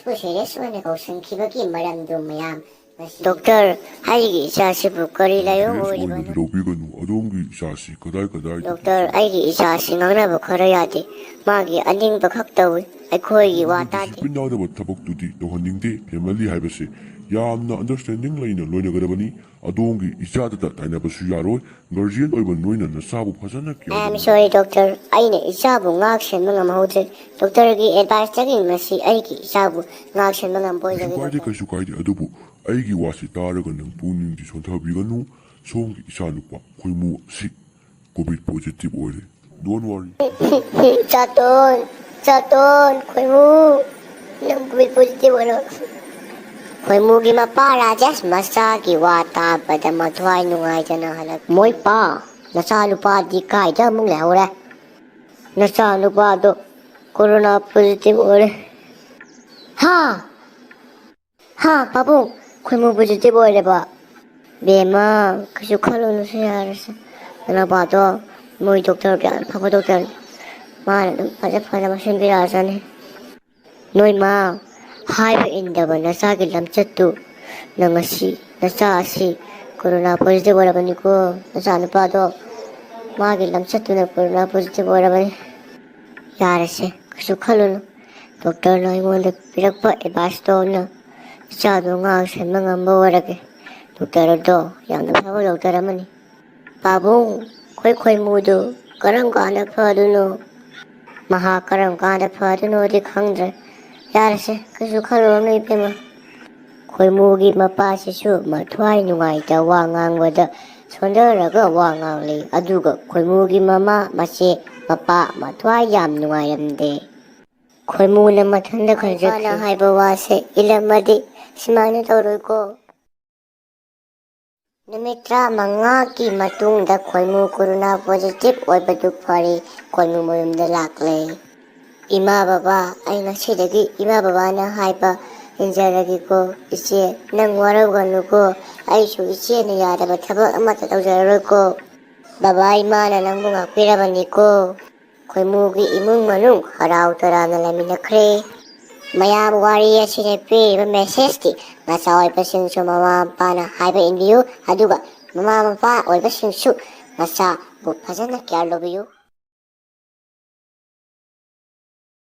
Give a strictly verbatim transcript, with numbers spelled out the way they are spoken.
Serious ꯑꯣꯏꯅ ꯀꯧꯁꯟꯈꯤꯕꯒꯤ ꯃꯔꯝꯗꯨ ꯃꯌꯥꯝ ꯉꯁꯤ ꯗꯣꯛꯇꯔ, ꯑꯩꯒꯤ ꯏꯆꯥꯁꯤꯕꯨ ꯀꯔꯤ ꯂꯥꯏꯑꯣꯡ ꯁꯦꯔꯤꯌꯁ ꯑꯣꯏꯅꯗꯤ ꯑꯣꯏꯔꯤꯕꯅꯣ? ꯂꯧꯕꯤꯒꯅꯨ꯫ ꯑꯗꯣꯝꯒꯤ ꯏꯆꯥꯁꯤ ꯀꯗꯥꯏ ꯀꯗꯥꯏꯗ ꯗꯣꯛꯇꯔ, ꯑꯩꯒꯤ ꯏꯆꯥꯁꯤ ꯉꯥꯡꯅꯕ ꯈꯔ ꯌꯥꯗꯦ꯫ ꯃꯥꯒꯤ ꯑꯅꯤꯡꯕ ꯈꯛ ꯇꯧꯏ꯫ ꯑꯩꯈꯣꯏꯒꯤ ꯋꯥ ꯇꯥꯗꯦ꯫ ꯗꯤꯁꯤꯄ꯭ꯂꯤꯟ ꯌꯥꯎꯗꯕ ꯊꯕꯛꯇꯨꯗꯤ ꯇꯧꯍꯟꯅꯤꯡꯗꯦ꯫ ꯐꯦꯃꯤꯂꯤ ꯍꯥꯏꯕꯁꯦ ꯌꯥꯝꯅ ꯑꯟꯗꯔꯁ꯭ꯇꯦꯟꯗꯤꯡ ꯂꯩꯅ ꯂꯣꯏꯅꯒꯗꯕꯅꯤ꯫ ꯑꯗꯣꯝꯒꯤ ꯏꯆꯥꯗꯇ ꯇꯥꯏꯅꯕꯁꯨ ꯌꯥꯔꯣꯏ꯫ ꯒꯥꯔꯖꯤꯌꯟ ꯑꯣꯏꯕ ꯅꯣꯏꯅ ꯅꯆꯥꯕꯨ ꯐꯖꯅ ꯀꯤꯌꯔ ꯑꯥꯏ ꯑꯦꯝ ꯇꯧꯒꯗꯕꯅꯤ꯫ ꯁꯣꯔꯤ ꯗꯣꯛꯇꯔ, ꯑꯩꯅ ꯏꯆꯥꯕꯨ ꯉꯥꯛ ꯁꯦꯟꯕ ꯉꯝꯍꯧꯗ꯭ꯔꯦ꯫ ꯗꯣꯛꯇꯔꯒꯤ ꯑꯦꯗꯚꯥꯏꯁꯇꯒꯤ ꯉꯁꯤ ꯑꯩꯒꯤ ꯏꯆꯥꯕꯨ ꯉꯥꯛ ꯁꯦꯟꯕ ꯉꯝꯕ ꯀꯩꯁꯨ ꯀꯥꯏꯗꯦ, ꯑꯣꯏꯖꯒꯅꯤ꯫ ꯀꯩꯁꯨ ꯀꯥꯏꯗꯦ꯫ ꯑꯗꯨꯕꯨ ꯑꯩꯒꯤ ꯋꯥꯁꯤ ꯇꯥꯔꯒ ꯅꯪ ꯄꯨꯛꯅꯤꯡꯗꯤ ꯁꯣꯟꯊꯕꯤꯒꯅꯨ꯫ ꯁꯣꯝꯒꯤ ꯏꯆꯥꯅꯨꯄꯥ ꯈꯣꯏꯃꯨ ꯑꯁꯤ ꯀꯣꯚꯤꯗ ꯄꯣꯖꯤꯇꯤꯚ ꯑꯣꯏꯔꯦ꯫ Don't worry. ꯆꯥꯇꯣꯟ, ꯆꯥꯇꯣꯟ, ꯈꯣꯏꯃꯨ, ꯅꯪ ꯀꯣꯚꯤꯗ ꯄꯣꯖꯤꯇꯤꯚ ꯑꯣꯏꯔꯣ꯫ ꯈꯣꯏꯃꯨꯒꯤ ꯃꯄꯥ ꯔꯥꯖꯦꯁ ꯃꯆꯥꯒꯤ ꯋꯥ ꯇꯥꯕꯗ ꯃꯊ꯭ꯋꯥꯏ ꯅꯨꯡꯉꯥꯏꯇꯅ ꯍꯜꯂꯛ-, ꯃꯣꯏ ꯄꯥ, ꯅꯆꯥꯅꯨꯄꯥꯗꯤ ꯀꯥꯏꯗ ꯑꯃꯨꯛ ꯂꯩꯍꯧꯔꯦ? ꯅꯆꯥꯅꯨꯄꯥꯗꯣ ꯀꯣꯔꯣꯅꯥ ꯄꯣꯖꯤꯇꯤꯚ ꯑꯣꯏꯔꯦ꯫ ꯍꯥ? ꯍꯥ, ꯄꯥꯕꯨꯡ, ꯈꯣꯏꯃꯨ ꯄꯣꯖꯤꯇꯤꯚ ꯑꯣꯏꯔꯦꯕ꯫ ꯕꯦꯝꯃ, ꯀꯩꯁꯨ ꯈꯜꯂꯨꯅꯨꯁꯦ, ꯌꯥꯔꯦꯁꯦ꯫ ꯅꯅꯥꯎꯄꯥꯗꯣ ꯃꯣꯏ ꯗꯣꯛꯇꯔ ꯀꯌꯥ ꯐꯕ ꯗꯣꯛꯇꯔꯅꯤ꯫ ꯃꯥꯅ ꯑꯗꯨꯝ ꯐꯖ ꯐꯅꯕ ꯁꯤꯟꯕꯤꯔꯛꯑꯁꯅꯤ꯫ ꯅꯣꯏ ꯃꯥ ꯍꯥꯏꯕ ꯏꯟꯗꯕ ꯅꯆꯥꯒꯤ ꯂꯝꯆꯠꯇꯨ ꯅꯪ ꯉꯁꯤ ꯅꯆꯥ ꯑꯁꯤ ꯀꯣꯔꯣꯅꯥ ꯄꯣꯖꯤꯇꯤꯚ ꯑꯣꯏꯔꯕꯅꯤꯀꯣ꯫ ꯅꯆꯥ ꯅꯨꯄꯥꯗꯣ ꯃꯥꯒꯤ ꯂꯝꯆꯠꯇꯨꯅ ꯀꯣꯔꯣꯅꯥ ꯄꯣꯖꯤꯇꯤꯚ ꯑꯣꯏꯔꯕꯅꯤ꯫ ꯌꯥꯔꯦꯁꯦ, ꯀꯩꯁꯨ ꯈꯜꯂꯨꯅꯨ꯫ ꯗꯣꯛꯇꯔꯅ ꯑꯩꯉꯣꯟꯗ ꯄꯤꯔꯛꯄ ꯑꯦꯗꯚꯥꯏꯁꯇꯣ ꯑꯩꯅ ꯏꯆꯥꯗꯣ ꯉꯥꯛ ꯁꯦꯟꯕ ꯉꯝꯕ ꯑꯣꯏꯔꯒꯦ꯫ ꯗꯣꯛꯇꯔ ꯑꯗꯣ ꯌꯥꯝꯅ ꯐꯕ ꯗꯣꯛꯇꯔ ꯑꯃꯅꯤ꯫ ꯄꯥꯕꯨꯡ, ꯑꯩꯈꯣꯏ ꯈꯣꯏꯃꯨꯗꯨ ꯀꯔꯝ ꯀꯥꯟꯗ ꯐꯗꯣꯏꯅꯣ? ꯃꯍꯥꯛ ꯀꯔꯝ ꯀꯥꯟꯗ ꯐꯗꯣꯏꯅꯣꯗꯤ ꯈꯪꯗ꯭ꯔꯦ꯫ ꯌꯥꯔꯦꯁꯦ, ꯀꯩꯁꯨ ꯈꯜꯂꯨꯔꯅꯨ ꯏꯕꯦꯝꯃ꯫ ꯈꯣꯏꯃꯨꯒꯤ ꯃꯄꯥꯁꯤꯁꯨ ꯃꯊ꯭ꯋꯥꯏ ꯅꯨꯡꯉꯥꯏꯇ ꯋꯥ ꯉꯥꯡꯕꯗ ꯁꯣꯟꯊꯔꯒ ꯋꯥ ꯉꯥꯡꯂꯤ꯫ ꯑꯗꯨꯒ ꯈꯣꯏꯃꯨꯒꯤ ꯃꯃꯥ, ꯃꯆꯦ, ꯃꯄꯥ ꯃꯊ꯭ꯋꯥꯏ ꯌꯥꯝ ꯅꯨꯡꯉꯥꯏꯔꯝꯗꯦ꯫ ꯈꯣꯏꯃꯨꯅ ꯃꯊꯟꯇ ꯈꯟꯖꯈꯤ꯫ ꯏꯄꯥꯅ ꯍꯥꯏꯕ ꯋꯥꯁꯦ ꯏꯜꯂꯝꯃꯗꯤ ꯁꯨꯃꯥꯏꯅ ꯇꯧꯔꯣꯏꯀꯣ꯫ ꯅꯨꯃꯤꯠ ꯇꯔꯥꯃꯉꯥꯒꯤ ꯃꯇꯨꯡꯗ ꯈꯣꯏꯃꯨ ꯀꯣꯔꯣꯅꯥ ꯄꯣꯖꯤꯇꯤꯚ ꯑꯣꯏꯕꯗꯨ ꯐꯔꯦ꯫ ꯈꯣꯏꯃꯨ ꯃꯌꯨꯝꯗ ꯂꯥꯛꯂꯦ꯫ ꯏꯃꯥ ꯕꯕꯥ, ꯑꯩ ꯉꯁꯤꯗꯒꯤ ꯏꯃꯥ ꯕꯕꯥꯅ ꯍꯥꯏꯕ ꯏꯟꯖꯔꯒꯦꯀꯣ꯫ ꯏꯆꯦ, ꯅꯪ ꯋꯥꯔꯧꯒꯅꯨꯀꯣ꯫ ꯑꯩꯁꯨ ꯏꯆꯦꯅ ꯌꯥꯗꯕ ꯊꯕꯛ ꯑꯃꯠꯇ ꯇꯧꯖꯔꯔꯣꯏꯀꯣ꯫ ꯕꯕꯥ ꯏꯃꯥꯅ ꯅꯪꯕꯨ ꯉꯥꯛꯄꯤꯔꯕꯅꯤꯀꯣ꯫ ꯈꯣꯏꯃꯨꯒꯤ ꯏꯃꯨꯡ ꯃꯅꯨꯡ ꯍꯔꯥꯎ ꯇꯔꯥꯝꯅ ꯂꯩꯃꯤꯟꯅꯈ꯭ꯔꯦ꯫ ꯃꯌꯥꯝ, ꯋꯥꯔꯤ ꯑꯁꯤꯅ ꯄꯤꯔꯤꯕ message ꯇꯤ, ꯃꯆꯥ ꯑꯣꯏꯕꯁꯤꯡꯁꯨ ꯃꯃꯥ ꯃꯄꯥꯅ ꯍꯥꯏꯕ ꯏꯟꯕꯤꯌꯨ, ꯑꯗꯨꯒ ꯃꯃꯥ ꯃꯄꯥ ꯑꯣꯏꯕꯁꯤꯡꯁꯨ ꯃꯆꯥꯕꯨ ꯐꯖꯅ care ꯂꯧꯕꯤꯌꯨ꯫